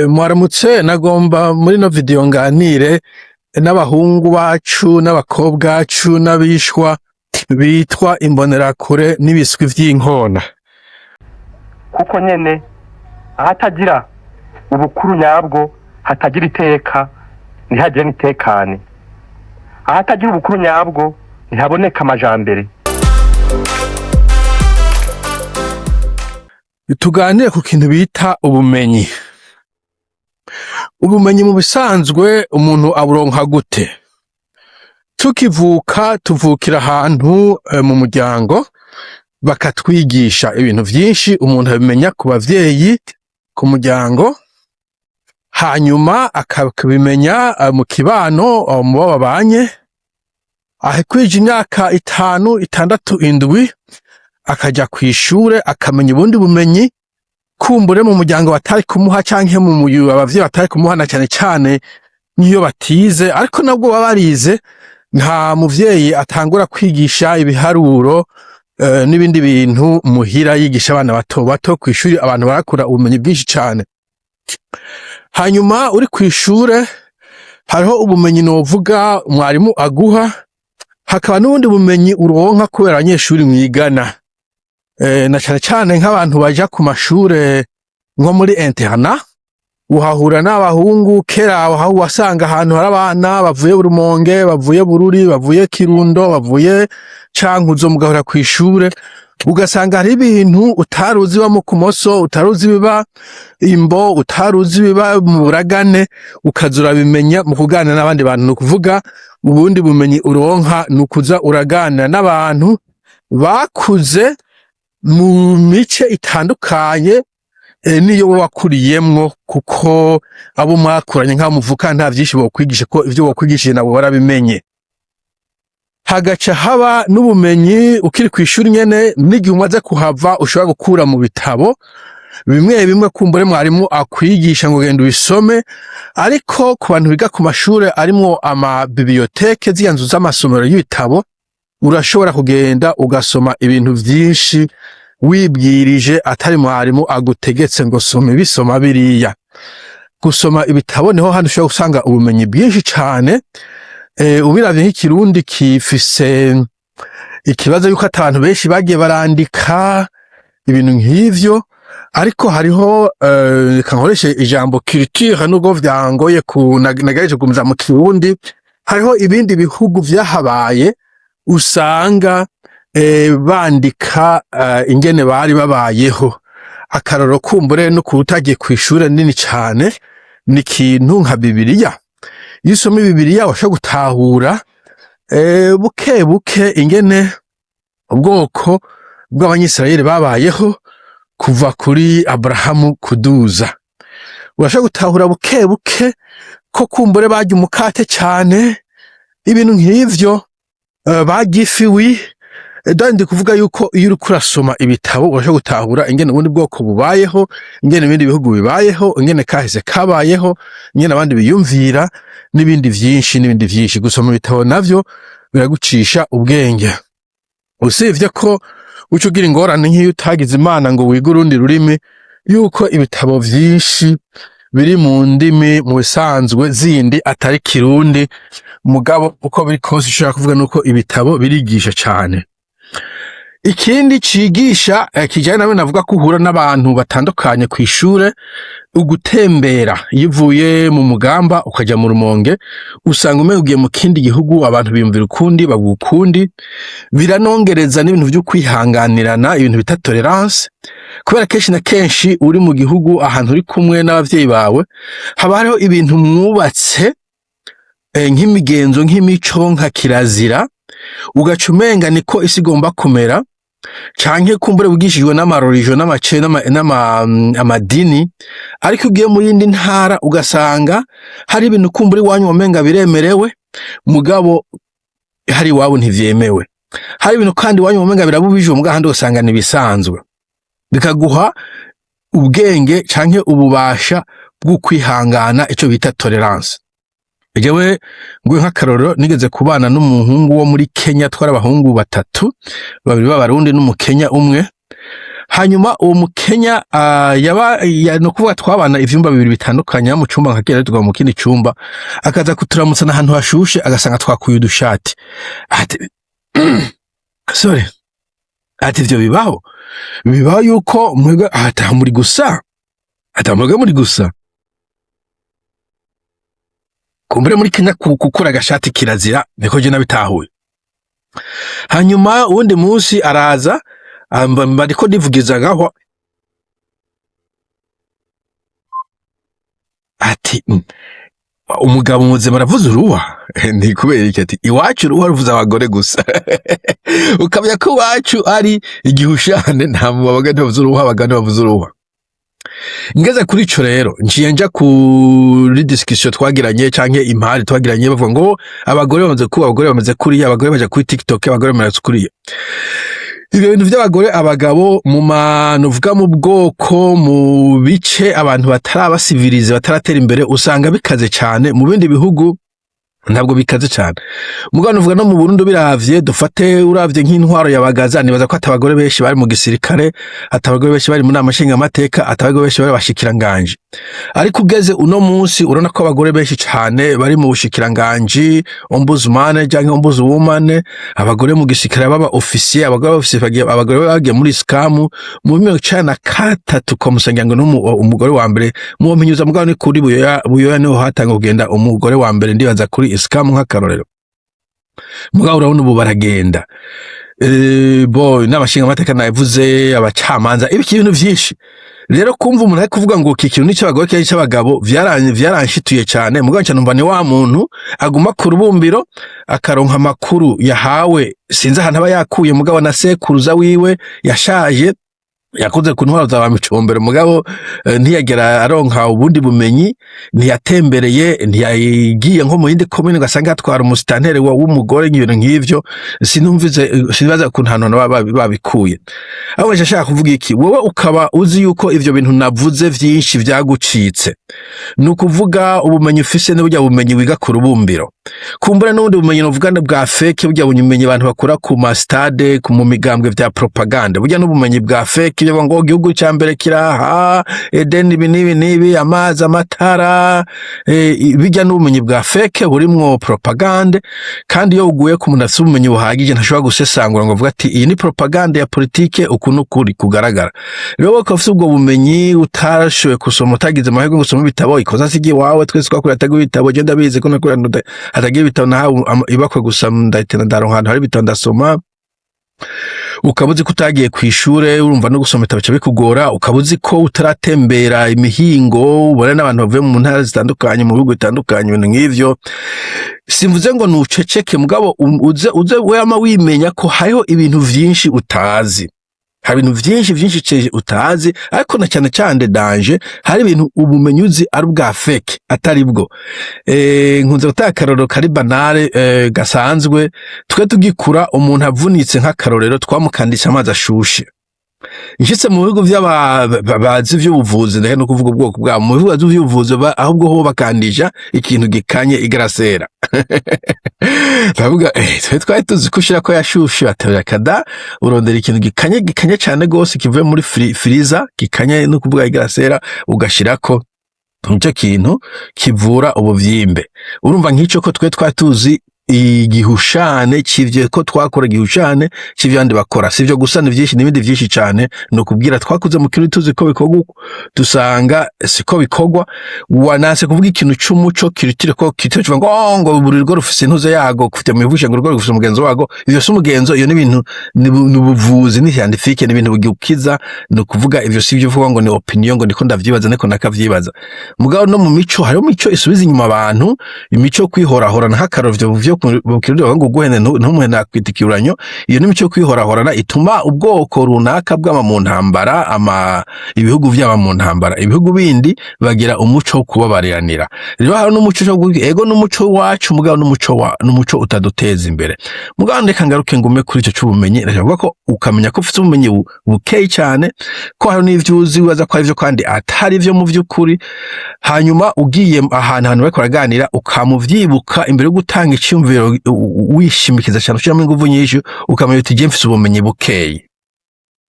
Mwaramutse, nagomba muri ino video nganire n'abahungu bacu n'abakobwa bacu n'abishwa bitwa imbonerakure n'ibiswi vy'inkona. Kuko nyene ahatagira ubukuru nyabwo hatagira iteka, ntihagire n'itekane. Ahatagira ubukuru nyabwo ntihaboneka amajambere. Tuganire ku kintu bita ubumenyi. Ubumenyi mu bisanzwe umuntu aburonka gute? Tukivuka tuvukira ahantu mu muryango, bakatwigisha ibintu vyinshi. Umuntu abimenya ku bavyeyi, ku muryango, hanyuma akabimenya mu kibano, mu bo babanye. Akwije imyaka 5, 6, 7, akaja kw'ishure, akamenya ubundi bumenyi kumbure mu muryango batari kumuha, canke mu abavyeyi batari kumuha, na cane cane nk'iyo batize. Ariko nabwo baba barize, nta muvyeyi atangura kwigisha ibiharuro n'ibindi bintu muhira yigisha abana bato bato. Kw'ishuri abantu barakura ubumenyi bwinshi cane. Hanyuma uri kw'ishure hariho ubumenyi novuga mwarimu aguha, hakaba n'ubundi bumenyi uronka kubera abanyeshuri mwigana, na cane cane nk'abantu baja ku mashure nko muri internat, uhahura n'abahungu. Kera aho wasanga ahantu hari abana bavuye Rumonge, bavuye Bururi, bavuye Kirundo, bavuye Cankuzo, mugahura kw'ishure, ugasanga hari ibintu utaruzi biba mu Kumoso, utaruzi biba Imbo, utaruzi biba mu Buragane, ukaza urabimenya mu kuganira n'abandi bantu. Ni ukuvuga ubundi bumenyi uronka ni ukuza uraganira n'abantu bakuze mu mice itandukanye niyo wowe wakuriyemwo, kuko abo mwakuranye nk'abo muvuka nta vyinshi bokwigisha, ko ivyo bokwigishije nabo warabimenye. Hagaca haba n'ubumenyi ukiri kw'ishuri nyene, n'igihe umaze kuhava, ushobora gukura mu bitabo bimwe bimwe kumbure mwarimu akwigisha ngo genda ubisome. Ariko ku bantu biga ku mashure arimwo ama bibliothèques, ziriya nzu z'amasomero y'ibitabo, urashobora kugenda ugasoma ibintu vyinshi wibwirije, atari mwarimu agutegetse ngo soma ibi, soma biriya. Gusoma ibitabo niho handi ushobora gusanga ubumenyi bwinshi cane. Ubiravye nk'ikirundi kifise ikibazo yuko abantu benshi bagiye barandika ibintu nk'ivyo, ariko hariho, reka nkoreshe ijambo culture, nubwo vyangoye ku nagerageje kugumiza mu Kirundi, hariho ibindi bihugu vyahabaye usanga bandika ingene bari babayeho. Akarorero kumbure no utagiye kw'ishure nini cane ni ikintu nka Bibiliya. Iyo usoma Bibiliya washobora gutahura buke buke ingene ubwoko bw'Abanyisirayeli babayeho kuva kuri Aburahamu kuduza. Urashobora gutahura buke buke ko kumbure barya umukate cane, ibintu nk'ivyo, barya ifiwi. Ndi kuvuga yuko iyo uriko urasoma ibitabo urashobora gutahura ingene ubundi bwoko bubayeho, ingene ibindi bihugu bibayeho, ingene kahise kabayeho, ingene abandi biyumvira, n'ibindi vyinshi n'ibindi vyinshi. Gusoma ibitabo navyo biragucisha ubwenge, usivye ko uca ugira ingorane nk'iyo utagize Imana ngo wige urundi rurimi, yuko ibitabo vyinshi biri mu ndimi mu bisanzwe zindi atari Kirundi. Mugabo uko biri kose, ushobora kuvuga nuko ibitabo birigisha cane. Ikindi cigisha, kijanye nawe, navuga ko uhura n'abantu batandukanye kw'ishure, ugutembera. Iyo uvuye mu Mugamba ukaja mu Rumonge, usanga umenga ugiye mu kindi gihugu. Abantu biyumvira ukundi, bavuga ukundi. Biranongereza n'ibintu vyo kwihanganirana, ibintu bita tolerance, kubera kenshi na kenshi uri mu gihugu ahantu uri kumwe n'abavyeyi bawe, haba hariho ibintu mwubatse, nk'imigenzo, nk'imico, nka kirazira, ugaca umenga niko isi igomba kumera, canke kumbure wigishijwe n'amarorijo n'amace amadini. Ariko ugiye mu yindi ntara ugasanga hari ibintu kumbure iwanyu wamenga biremerewe, mugabo hari iwabo ntivyemewe. Hari ibintu kandi iwanyu wamenga birabubijwe, mugabo ahandi ugasanga ntibisanzwe. Bikaguha ubwenge canke ububasha bwo kwihangana, ico bita tolerance. Jewe nguhe nk'akarorero: nigeze kubana n'umuhungu wo muri Kenya, twari abahungu batatu, babiri b'Abarundi n'Umukenya umwe. Hanyuma uwo Mukenya yaba ya, no kuvuga twabana ivyumba bibiri bitandukanye, mu cumba nkagera tuga mu kindi cumba, akaza kuturamutsa ahantu hashushe, agasanga twakuye udushati, ati sorry, ati ivyo bibaho, bibaho yuko mwebwe ata muri gusa, ata mwebwe muri gusa. Kumbure muri Kenya gukura agashati kirazira, niko je nabitahuye. Hanyuma uwundi munsi araza, bariko ndivugiza ngaho, ati umugabo muzima aravuza uruwa?" Ni kubera iki? Ati iwacu uruwa ruvuza abagore gusa. Ukamenya ko iwacu ari igihushane, nta mu bagore bavuza uruwa, abagore bavuza uruwa. Ngeze kuri ico rero, nciye nja kuri discussion twagiranye canke impari twagiranye, bavuga ngo abagore bamaze kuba, abagore bamaze kuriya, abagore baja kuri TikTok, abagore bamaze kuriya. Ibyo bintu vy'abagore, abagabo, mu manu uvuga mu bwoko, mu bice abantu batarabasivirize, bataratera imbere, usanga bikaze cane. Mu bindi bihugu ntabwo bikaze cane. Mugabo nuvuga no mu Burundi biravye, dufate uravye nk'intwaro ya Bagaza, nibaza ko atabagore benshi bari mu gisirikare, atabagore benshi bari mu nama nshingamateka, atabagore benshi bari abashikiranganji. Ariko ugeze uno munsi urabona ko abagore benshi cane bari mu bushikiranganji, ombudsman canke ombudswoman, abagore mu gisirikare baba officier, abagore officier bagiye, abagore bagiye muri ISCAM mu 93 komusangira ngo umugore wa mbere mu mpinyuza. Mugabo ni kuri Buyoya, Buyoya niho hatanga kugenda umugore wa mbere, ndibaza kuri ISCAM nk'akarorero. Mugabo urabona ubu baragenda. Bo n'abashingamateka navuze, abacamanza, ibiki, ibintu vyinshi. Rero kumva umuntu ari kuvuga ngo iki kintu ni cy'abagore cyangwa cy'abagabo, vyaranshyituye cyane. Mugabo nca numva ni wa muntu aguma ku rubumbiro, akaronka amakuru yahawe, sinzi ahantu aba yakuye, mugabo na sekuruza wiwe yashaje yakoze ku ntwaro za ba Micombero, mugabo ntiyagera aronka ubundi bumenyi, ntiyatembereye, ntiyagiye nko mu yindi komine ngo asange hatwara umusitanteri w'umugore, ibintu nk'ivyo. Sinumvize, sinibaza ukuntu ahantu baba babikuye. Aho ashaka kuvuga iki? Wowe ukaba uzi yuko ivyo bintu navuze vyinshi vyagucitse, ni ukuvuga ubumenyi ufise ni burya bumenyi wiga ku rubumbiro, kumbura n'ubundi bumenyi novuga bwa fake, burya bumenyi abantu bakura ku ma stade, ku mu migambwe vya propaganda, burya n'ubumenyi bwa fake, ibyo ngo igihugu ca mbere kiraha Eden, ibi n'ibi n'ibi, amazi, amatara, bijya n'ubumenyi bwa fake burimwo propagande. Kandi iyo uguye ku muntu afise ubumenyi buhagije, ntashobora gusesangura ngo avuge ati iyi ni propagande ya politike, uku n'ukuri kugaragara. Rero wowe ukaba ufise ubwo bumenyi utashoboye gusoma, utagize amahirwe yo gusoma ibitabo, ikosa si iwawe, twese twakuriye hatagira ibitabo. Je ndabizi ko nakuriye hatagira ibitabo, nahawe ibakwe gusa, ndahita ndaronka ahantu hari ibitabo ndasoma. Ukaba uzi ko utagiye kw'ishure, urumva no gusoma ibitabo bica bikugora. Ukaba uzi ko utaratembera imihingo, ubona n'abantu bavuye mu ntara zitandukanye, mu bihugu bitandukanye, ibintu nk'ivyo. Simvuze ngo nuceceke, mugabo uze wama wimenya ko hariho ibintu vyinshi utazi, hari ibintu vyinshi vyinshi utazi. Ariko na cyane cyane danger, hari ibintu ubumenyi uzi ari ubwa fake, atari bwo. Nkunze gutanga akarorero kari banale, gasanzwe. Twe tugikura, umuntu avunitse nk'akarorero, twamukandisha amazi ashushe. Nshitse mu bihugu bazi ivy'ubuvuzi, ndeke no kuvuga ubwoko bwabo, mu bihugu bazi ivy'ubuvuzi, ahubwo ho bakandisha ikintu gikanye, igarasera. Ndavuga twe twari tuzi ko ushira ko yashushe, baterura kada, urondera ikintu gikanye, gikanye cane gose, kivuye muri freezer, gikanye, no kuvuga igarasera, ugashirako nicyo kintu kivura ubuvyimbe. Urumva nk'ico ko twe twari tuzi igihushane c'ivyo ko twakora, igihushane c'ivyo abandi bakora. Sivyo gusa, ni vyinshi n'ibindi vyinshi cane. Ni ukubwira twakuze mu kirundi tuzi ko bikorwa uko, dusanga siko bikorwa. Wanase kuvuga ikintu c'umuco kiritire ko kitire kivuga ngo "Oh, ngo buri rugo rufise intuze yago", kufite mu bivushe ngo urugo rufise umugenzo wago. Ivyo si umugenzo, iyo ni ibintu, ni ubuvuzi, ni scientifique, ni ibintu bigukiza. Ni ukuvuga ivyo si ivyo uvuga ngo ni opinion, ngo ndiko ndavyibaza, niko nakavyibaza. Mugabo no mu mico hariho imico isubiza inyuma abantu, imico yo kwihorahorana, nk'akarorero vyo mu Kirundi bavuga ngo guhene ntumuhene akwita ikiburanyo. Iyo ni imico yo kwihorahorana ituma ubwoko runaka bwama mu ntambara, ama ibihugu vyaba mu ntambara. Ibihugu bindi bagira umuco wo kubabariranira. Rero hari n'umuco wo ego n'umuco wacu, mugabo n'umuco wa n'umuco utaduteza imbere. Mugabo reka ngaruke ngume kuri ico c'ubumenyi. Reka kuvuga ko ukamenya ko ufite ubumenyi bukeyi cyane, ko hari n'ivyo uzi wibaza ko ari vyo kandi atari vyo mu vy'ukuri. Hanyuma ugiye ahantu bariko baraganira, ukamuvyibuka imbere yo gutanga iciyumviro, wishimikiza cyane, ushiramo inguvu nyinshi, ukamenya uti je mfise ubumenyi bukeyi.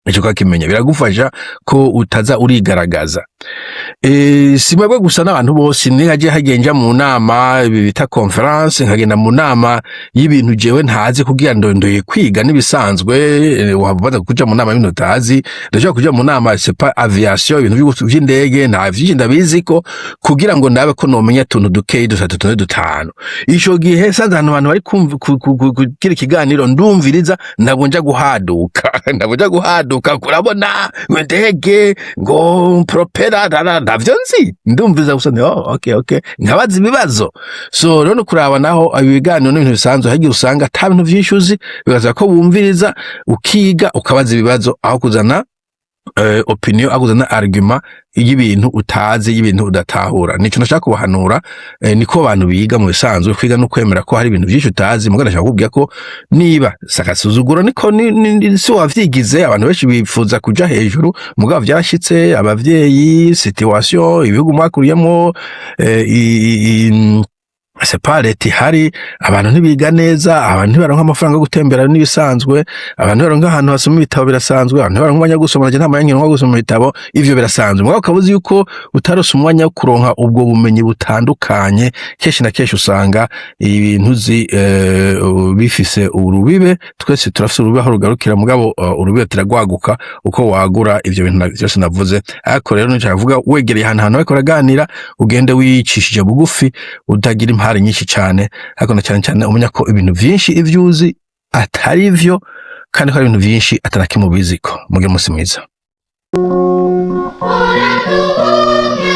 Ico ukakimenya biragufasha ko utaza urigaragaza. Si mwebwe gusa, n'abantu bose. Nihaje hagenja mu nama, ibi bita conférence, nkagenda mu nama y'ibintu jewe ntazi kugira ndondoye kwiga n'ibisanzwe. Waba kuja mu nama y'ibintu utazi, ndashobora kuja mu nama, c'est pas aviation, ibintu vy'indege, nta vyinshi ndabizi ko kugira ngo ndabe ko nomenya tuntu dukeyi, dutatu, tune, dutanu. Ico gihe sanze ahantu abantu bari kugira ikiganiro, ndumviriza, ntabwo nja guhaduka, ntabwo nja guhaduka kurabona ngo indege, ngo propeller, ntavyo nzi. Ndumviriza gusa, nti "Oh, okay," nkabaza ibibazo. So rero no kuraba naho ibiganiro n'ibintu bisanzwe, hagiye usanga ata bintu vyinshi uzi, bibaza ko wumviriza, ukiga, ukabaza ibibazo, aho kuzana opinion, aho kuzana argument y'ibintu utazi, y'ibintu udatahura. Nico nashaka kubahanura. Niko abantu biga mu bisanzwe. Kwiga no kwemera ko hari ibintu vyinshi utazi. Mugabo ndashaka kukubwira ko niba sakasuzuguro niko ni si wavyigize. Abantu benshi bifuza kuja hejuru, mugabo vyarashitse, abavyeyi, situation, ibihugu mwakuriyemo, c'est pas leta ihari, abantu ntibiga neza, abantu ntibaronka amafaranga yo gutembera n'ibisanzwe, abantu ntibaronka ahantu basoma ibitabo birasanzwe, abantu ntibaronka umwanya wo gusoma. Nanje nta mwanya nkironka wo gusoma ibitabo, ivyo birasanzwe. Mugabo ukaba uzi yuko utarose umwanya wo kuronka ubwo bumenyi butandukanye, kenshi na kenshi usanga ibintu uzi bifise urubibe. Twese turafise urubibe aho rugarukira, mugabo urubibe turagwaguka uko wagura ivyo bintu vyose navuze. Ariko rero nico navuga, wegereye ahantu bariko baraganira, ugende wicishije bugufi, utagira impari nyinshi cane, ariko na cane cane umenya ko ibintu vyinshi ivyo uzi atari vyo, kandi ko hari ibintu vyinshi atanakimwe ubiziko. Mugire umunsi mwiza. Uraduhumeka.